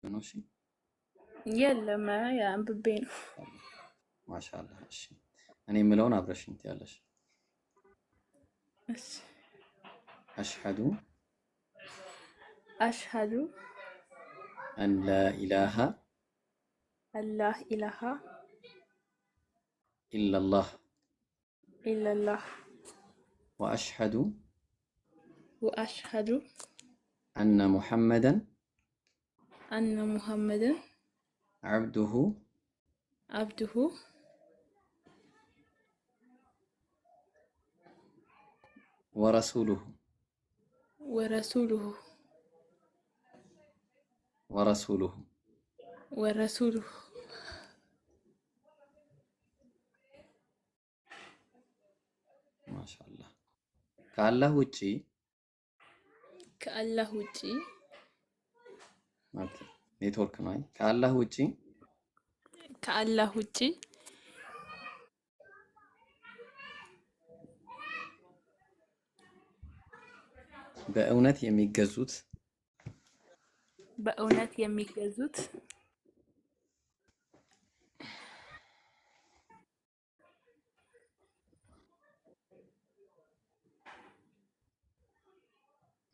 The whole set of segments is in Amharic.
ነው። እሺ። የለም፣ አንብቤ ነው። ማሻአላህ። እሺ፣ እኔ የምለውን አብረሽኝ ትያለሽ። እሺ። أشهد أشهد أن لا إله أن لا إله إلا الله إلا الله وأشهد وأشهد أن محمدا أن محمدا عبده عبده ورسوله ورسوله ورسوله ورسوله። ማሻአላህ። ከአላህ ውጪ ከአላህ ውጪ Okay፣ ኔትወርክ ነው። አይ፣ ከአላህ ውጪ ከአላህ ውጪ በእውነት የሚገዙት በእውነት የሚገዙት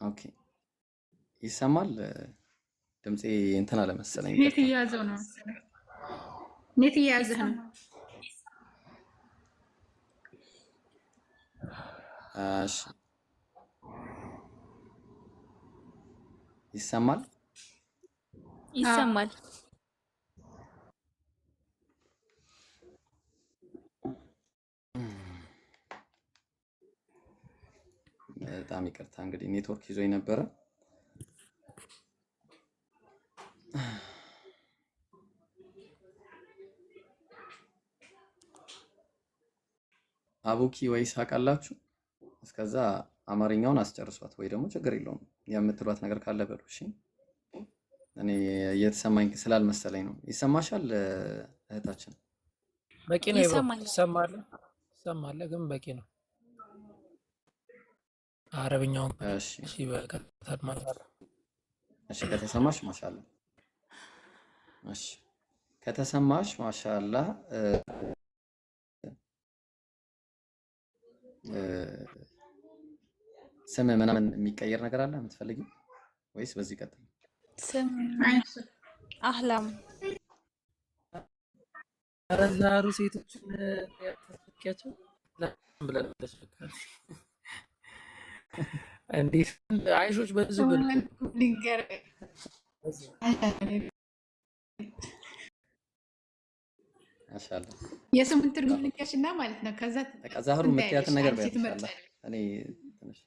Okay፣ ይሰማል? ድምፄ እንትን አለ መሰለኝ። ኔት ይቅርታ። እየያዘው ነው መሰለኝ። ኔት እየያዘህ ነው። እሺ፣ ይሰማል? አዎ። ይሰማል። በጣም ይቅርታ፣ እንግዲህ ኔትወርክ ይዞኝ ነበረ። አቡኪ ወይ ሳቃላችሁ። እስከዛ አማርኛውን አስጨርሷት፣ ወይ ደግሞ ችግር የለውም የምትሏት ነገር ካለ በሉ። እሺ፣ እኔ እየተሰማኝ ስላልመሰለኝ ነው። ይሰማሻል እህታችን? በቂ ነው። ይብሮ ይሰማኛል። ትሰማለህ? ትሰማለህ፣ ግን በቂ ነው። አረብኛውን እሺ። ይበቃታል ማለት ነው። እሺ፣ ከተሰማሽ ማሻአላ። እሺ፣ ከተሰማሽ ማሻአላ። ስም ምናምን የሚቀየር ነገር አለ የምትፈልጊው ወይስ በዚህ ቀጥል? ስም አህላም። ኧረ ዛሩ ሴቶችን ያተፈኪያቸው ብለን እንዴት አይሾች በዙብን። ልንገርህ፣ ማሻአላ። የስሙን ትርጉም ልንገርሽና ማለት ነው። ከዛ በቃ ዛህሩ እንትን የምትያትን ታያለሽ፣ ነገር አንቺ በያት ኢንሻአላህ። ትመርጫለሽ። እኔ ትንሽ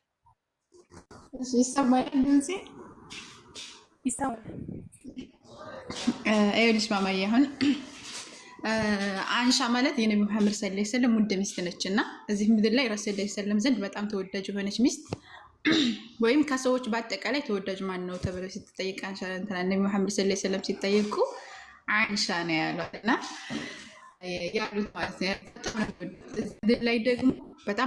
እሺ፣ ይሰማል ድምጼ? ይሰማል። ይኸውልሽ ማማዬ፣ አሁን አንሻ ማለት የነቢ መሐመድ صلى الله عليه وسلم ውድ ሚስት ነች፣ እና እዚህ ምድር ላይ ረሱል صلى الله عليه وسلم ዘንድ በጣም ተወዳጅ የሆነች ሚስት ወይም ከሰዎች በአጠቃላይ ተወዳጅ ማን ነው ተብለው ስትጠይቅ አንሻ እንትና ነቢ መሐመድ صلى الله عليه وسلم ሲጠየቁ አንሻ ነው ያሏት እና ያሉት ማለት ነው። በጣም ነው የሚወዱት። እዚህ ምድር ላይ ደግሞ